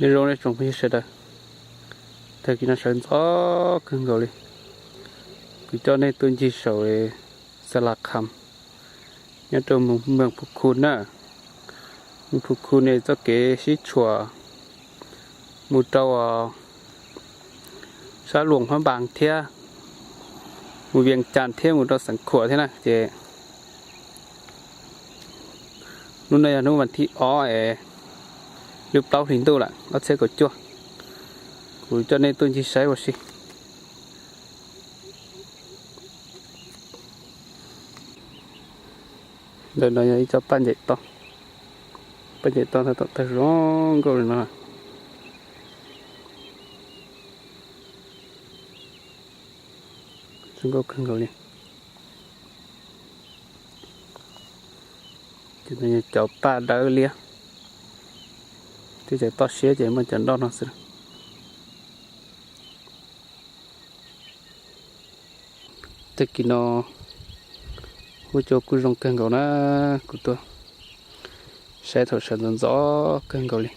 Zoo nej tsoom phooj ywg sawv daws, tag kis no sawv ntxov kawg nkaus li. Kuv coj nej tuaj ncig saum Xa Las Kham, nyob rau mus Moos Phu Khu na. Moos Phu Khu ne txoj kev sib tshuam mus rau sab Luam Phab Npas thiab, mus Vias Cas thiab mus rau Xeev Khuam thiab na ces hnub no yog hnub vas thib ob es lub plaub hlis ntuj lawm ob txhiab kaum cuaj. Kuv coj nej tuaj ncig saib ua si. Ntawm no yog ib co paj ncem toj, paj ncem toj tab tom tawg zoo nkauj li no. Zoo nkauj kawg nkaus li. Ces no yog cov paj dawb liab, twb cov toj siab ces muaj cov nroj no xwb. Tag kis no huab cua kuj zoo kawg nkaus na, kuv tuaj saib thaum sawv ntxov ntxov kawg nkaus li.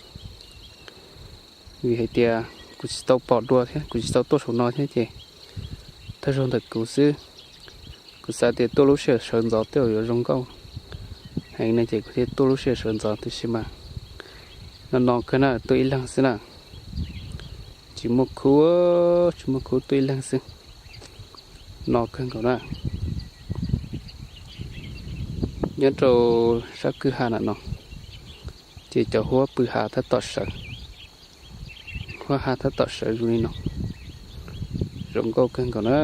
Vim hais tias kuv tsis tau pom dua thiab kuv tsis tau tuaj saum no thiab ces thawj zaug ntawm kuv xwb. Kuv xav tias tuaj lub sij hawm sawv ntxov tej zaum yuav zoo nkauj heev no ces kuv thiaj tuaj lub sij hawm sawv ntxov tiam sis mas no no kawg na, tuaj ib leeg xwb na. Tsis muaj khub, tsis muaj khub, tuaj ib leeg xwb. No kawg nkaus na. Nyob rau sab kwj ha na no ces cov huab pw ha tab tom sawv, huab ha tab tom sawv zoo li no, zoo nkauj kawg nkaus na.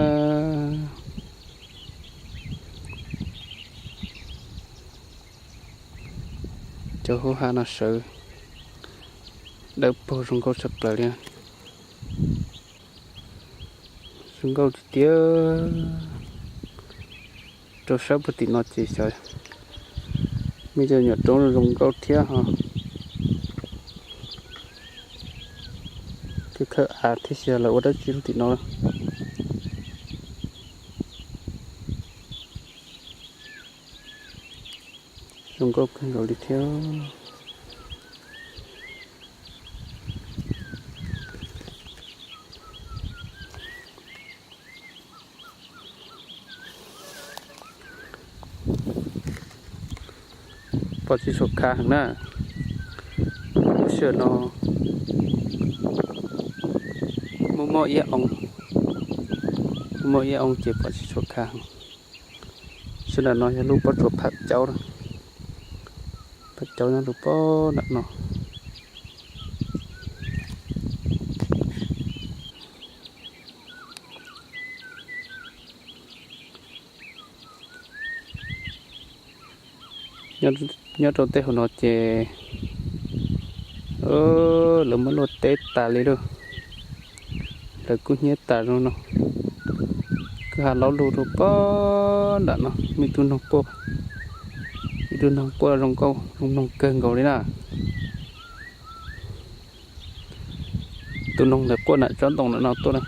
Cov huab ha no sawv dawb paug zoo nkauj tshaj plaws li. Zoo nkauj tiag tiag. Rau sab puag tim no ces xyov muaj cov nyuam roob zoo nkauj thiab ho. Kawg khawb av thiab xyov lawv ua dab tsi rau tim no. Zoo nkauj kawg nkaus li thiab. Pom tsis tshua khav heev na. Lub sij hawm no muaj muaj iab oo, muaj iab oo ces pom tsis tshua khav heev. Sab nram no yog lub pob tsuas Pham Caub, Pham Caub nyob rau pob nram no. Nyob rau tej hauv no ces lawv muab luaj teb tas li lawm, lawv kub hnyiab tas zoo no. Kwj ha laub lug rau pob nram no muaj ib tug noog puaj, ib tug noog puaj zoo nkauj zoo mloog kawg nkaus li na. Tus noog ntawd quaj nram tsob ntoo nram no tuaj na.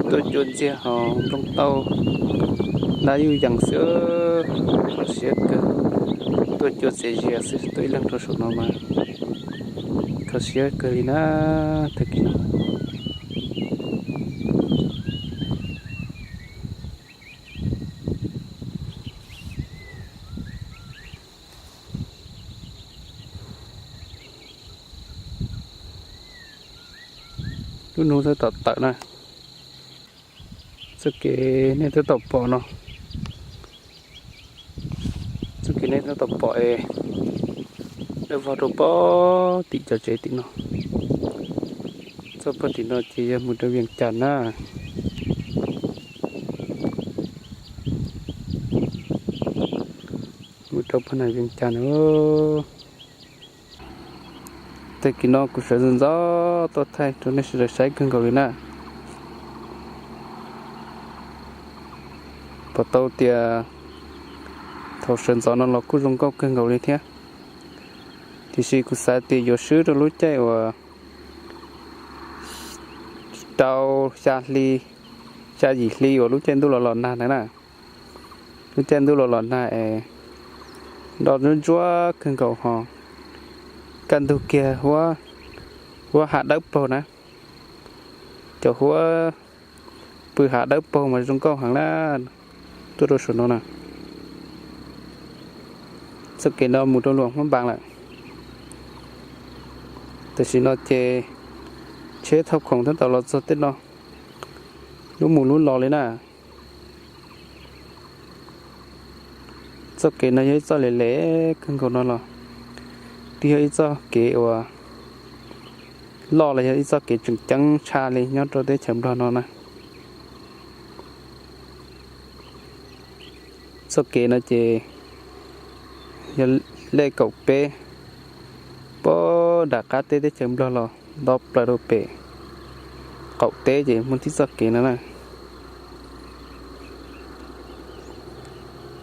Tuaj cua ntxiag ho nplooj tauj ntab yuj yees xwb, kho siab kawg. Tuaj cua txias zias xwb, tuaj ib leeg rau saum no mas kho siab kawg li na, tag kis no. Lub hnub tab tom tawm na, txoj kev nej tab tom pom no, txoj kev nej tab tom pom es dawb vog rau pob tim cov tsev tim no. Txoj pob tim no ces yog mus rau Vias Cas na. Mus rau pab nam Vias Cas na. Tag kis no kuv sawv ntxov ntxov tuaj thaij rau nej sawv daws saib kawg nkaus li na. Pom tau tias thaum sawv ntxov no los kuj zoo nkauj kawg nkaus li thiab. Tiam sis kuv xav tias yuav swb rau lub caij uas rau xya hli, xya yim hli uas lub caij ntuj los los nag ntawd na. Lub caij ntuj los los nag es nroj ntsuab ntsuab kawg nkaus ho kaj ntug kiag huab, huab hav dawb paug na. Cov huab pw hav dawb paug mas zoo nkauj heev na. Tuaj rau saum no na, txoj kev no mus rau Luam Hmoob Npas lawm. Tam sim no ces tsheb thauj khoom tab tom los txog tej no, lub mus lub los li na. Txoj kev no yog ib txoj lem lem kawg nkaus no los twb yog ib txoj kev uas loj los yog ib txoj kev tseem ceeb tshaj li nyob rau teb chaws Nplog no na. Txoj kev no ces yog lej kaum peb puag nram qab teb teb chaws Nplog los nto plaws rau pem qaum teb ces muaj tib txoj kev no na.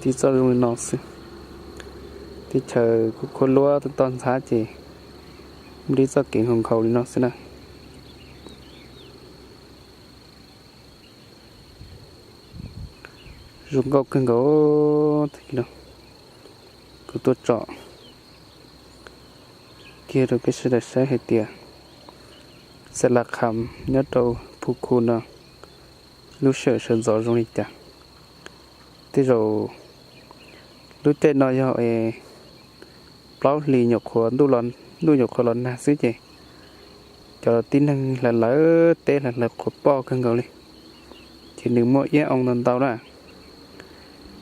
Tib txoj zoo li no xwb. Teb chaws kuj khuab luab toj ntxhab ces muaj tib txoj kev nkhaus nkhaus li no xwb na. Zoo nkauj kawg nkaus. Kuv tuaj tsom kiag rau peb sawv daws saib hais tias Xas Las Kham nyob rau Phu Khu no lub sij hawm sawv ntxov zoo li cas. Tej zaum lub caij no yog es plaub hlis nyuam qhuav ntuj nyuam qhuav los nag xwb ces cov tib neeg hlawv hlawv teb hlawv hlawv qhuav poj kawg nkaus li. Ces nws muaj iab oo ntau ntau na.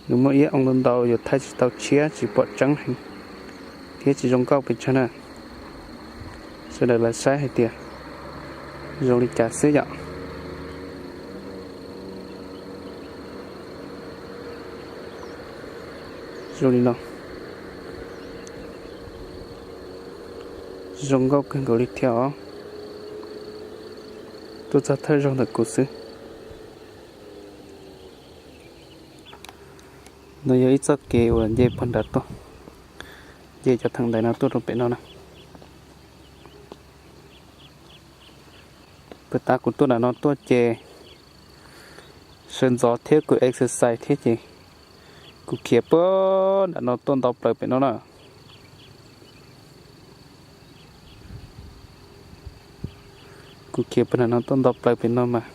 Nws muaj iab oo ntau ntau yuav thaij tsis tau tshiab tsis pom tseeb heev thiab tsis zoo nkauj pes tsawg na. Sawv daws los saib hais tias zoo li cas xwb yom. Zoo li no. Zoo nkauj kawg nkaus li thiab os. Tuaj txog thawj zaug ntawm kuv xwb. No yog ib txoj kev uas nce puag nrad tuaj, nce cov theem ntaiv no tuaj rau pem no na. Puag ta kuv tuaj nram no tuaj ces sawv ntxov thiab kuv exercise thiab ces kuv khiav puag nram no tuaj nto plaws pem no na. Kuv khiav puag nram no tuaj nto plaws pem no mas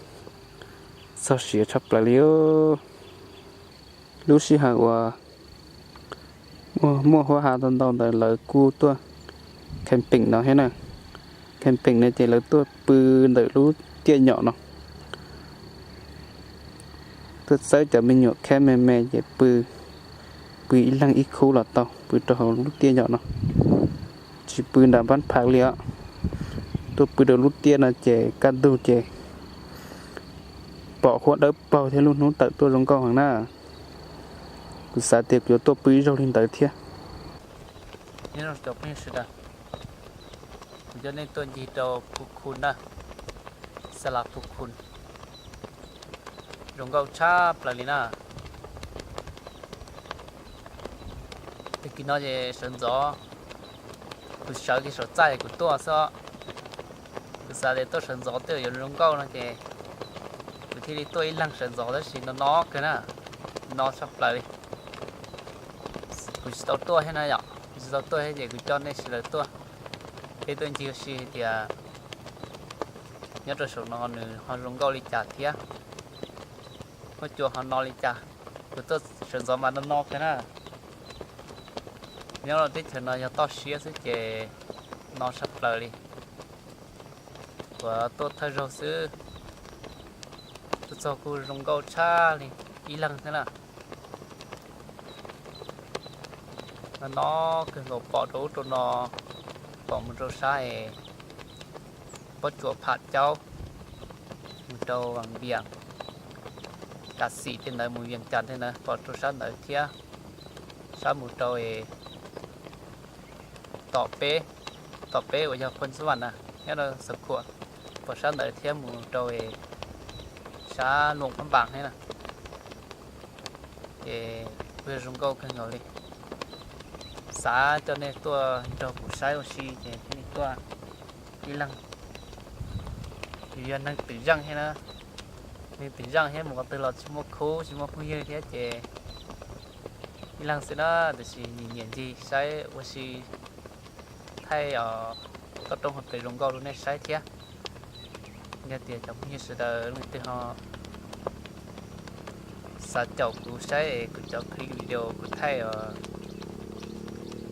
txog siav tshaj plaws li. Lub sij hawm uas muaj huab ha ntau ntau ntawd lawv kuj tuaj camping no thiab na. Camping no ces lawv tuaj pw ntawm lub tiaj nyom no. Tuaj txawb cov me nyuam khab me me ces pw, pw ib leeg ib khub los tau, pw rau hauv lub tiaj nyom no. Tsis pw nram npab phav li os. Tuaj pw rau lub tiaj no ces kaj ntug ces pom huab dawb paug thiab lub hnub tawm tuaj zoo nkauj heev na. Kuv xav tias kuv yuav tuaj pw ib zaug li ntawd thiab. Nyob zoo cov phooj ywg sawv daws, kuv coj nej tuaj ncig rau Phu Khu na, Xas Las Phu Khu, zoo nkauj tshaj plaws li na. Tag kis no ces sawv ntxov, kuv sawv kiag saum txaj es kuv tuaj xwb. Kuv xav tias tuaj sawv ntxov tej zaum yuav zoo nkauj no ces kuv thiaj li tuaj ib leeg sawv ntxov tab sis no no kawg na, no tshaj plaws li. Kuv tsis tau tuaj thiab na yom, kuv tsis tau tuaj thiab ces kuv coj nej sawv daws tuaj, peb tuaj ncig ua si hais tias nyob rau saum no nws ho zoo nkauj li cas thiab, huab cua ho no li cas. Kuv tuaj sawv ntxov mas no no kawg na. Nyob rau teb chaws no yog toj siab xwb ces no tshaj plaws li. Kuv tuaj thawj zaug xwb, tuaj txog kuj zoo nkauj tshaj li, ib leeg thiab na. No no kawg nkaus, pom rau ub rau no, pom mus rau sab es Pob Tsuas Pham Caub, mus rau Vaj Vias, Kav Xim tej ntawd, mus Vias Cas tej ntawd pom rau sab ntawd thiab. Sab mus rau es tom peb, tom peb uas yog Phoos Xas Vas na, nyob rau Xav Khuam, pom sab ntawd thiab, mus rau es sab Luam Phab Npas thiab na. Ces kuj yog zoo nkauj kawg nkaus li. xav coj nej tuaj nrog kuv saib ua si ces thiaj li tuaj ib leeg. Yus yog neeg twm zeej thiab na, neeg twm zeej thiab mus qhov twg los tsis muaj khub tsis muaj phooj ywg thiab ces ib leeg xwb na, tiam sis nyiam nyiam ncig saib ua si thaij os, toj roob hauv pes zoo nkauj rau nej saib thiab. Yog tias cov phooj ywg sawv daws leej twg ho xav caum kuv saib es kuv cov clip video kuv thaij,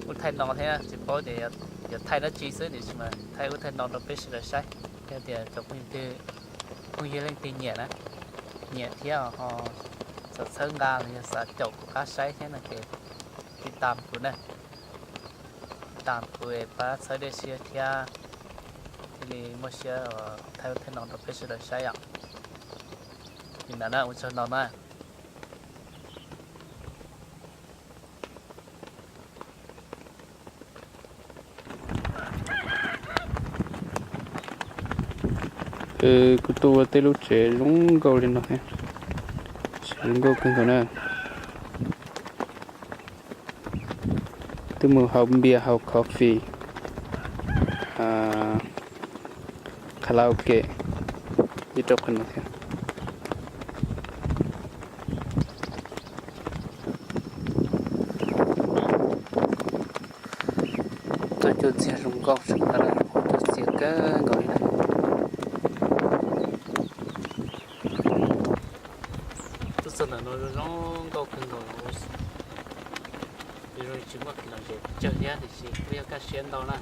kuv thaij no thiab tsis paub tias yuav thaij dab tsi xwb tiam sis mas thaij ub thaij no rau peb sawv daws saib. Yog tias cov phooj ywg twg, phooj ywg leej twg nyiam na, nyiam thiab ho xav txhawb nqa los yog xav caum kuv qab saib thiab no ces tiv tam kuv na, tiv tam kuv es pab txhawb dej siab thiab thiaj li muaj siab thaij ub thaij no rau peb sawv daws saib os. Li ntawd na, ua tsaug ntau na. Kuv tuaj ua tej lub tsev zoo nkauj li no thiab, zoo nkauj kawg nkaus na. Twb mus haus npias haus coffee, karaoke ib rau qhov no thiab. Tuaj cuab txiag zoo nkauj tshaj plaws, tuaj cuab txiag kawg nkaus li na. Tuaj txog ntawm no zoo zoo nkauj kawg nkaus, zoo tsis muaj kev lom zem pes tsawg thiab tiam sis kuj yog kaj siab ntau na.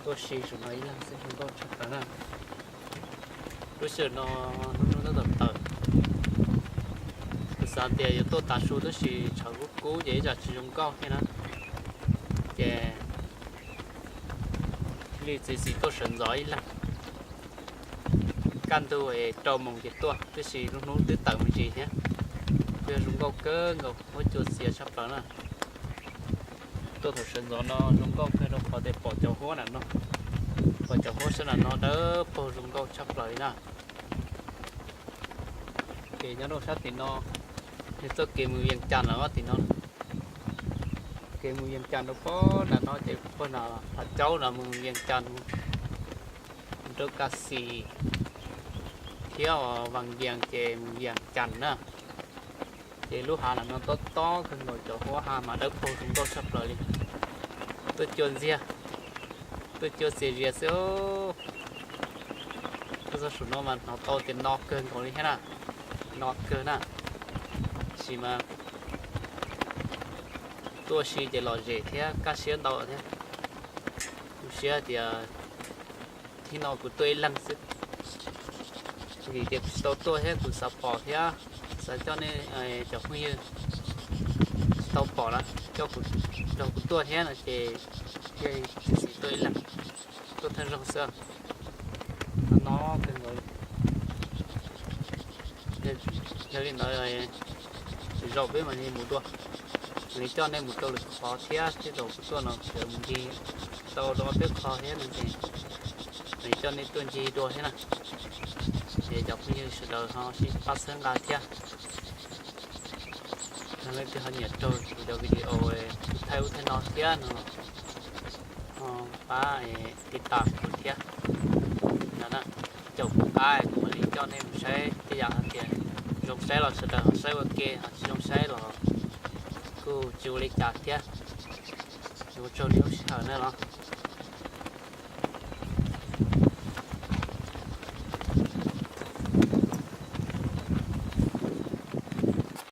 Tuaj si saum no ib leeg xwb zoo nkauj tshaj plaws na. Lub sij hawm no hnub hnub tab tom tawm, kuv xav tias yuav tuaj tav su tab sis tshav kub kub ces ib tsam tsis zoo nkauj thiab na. Ces thiaj li txiav txim tuaj sawv ntxov ib leeg. Kaj ntug es rau moos ces tuaj, tab sis lub hnub twb tawm me ntsis thiab. Kuj yog zoo nkauj kawg nkaus, huab cua txias tshaj plaws na. Tuaj thaum sawv ntxov no zoo nkauj kawg rau qhov tias pom cov huab na no, pom cov huab sab na no dawb paug zoo nkauj tshaj plaws li na. Ces nyob rau sab tim no, nws txoj kev mus Vias Cas lawm tim no. Kev mus Vias Cas rau pem nram no ces puag nram Phav Caub no mus Vias Cas, rau Kas Xis thiab Vas Vias ces mus Vias Cas na. Ces lub hav nram no tob tob kawg nkaus, cov huab hav mas dawb paug zoo nkauj tshaj plaws li. Tuaj cua ntxiag, tuaj cua txias zias xwb. Tuaj txog saum no mas hnov tau tias no kawg nkaus li thiab na, no kawg na. Tab sis mas tuaj si ces lom zem thiab kaj siab ntau thiab. Kuv siab tias thib no kuv tuaj ib leeg xwb, vim tias kuv tsis tau tuaj thiab kuv xav pom thiab xav coj nej cov phooj ywg tsis tau pom na, coj kuv, nrog kuv tuaj thiab no ces thiaj li txiav txim tuaj ib leeg, tuaj thawj zaug xwb. No kawg nkaus li. Yog li ntawd zaum peb mam li mus dua, mam li coj nej mus rau lwm qhov thiab, tej zaum kuv tuaj no kuv yuav mus ncig tau rau ob peb qho thiab no ces mam li coj nej tuaj ncig dua thiab na. Es cov phooj ywg sawv daws ho sib pab txhawb nqa thiab. Yog leej twg ho nyiam raug kuv cov video kuv thaij ub thaij no thiab no los ho pab tiv tam kuv thiab no na. Caum kuv qab kuv mam li coj nej mus saib tej yam hais tias zoo saib los sawv daws ho saib ua ke, ho tsis zoo saib los kuj tsis ua li cas thiab. Ua tsaug nej lub sij hawm na los.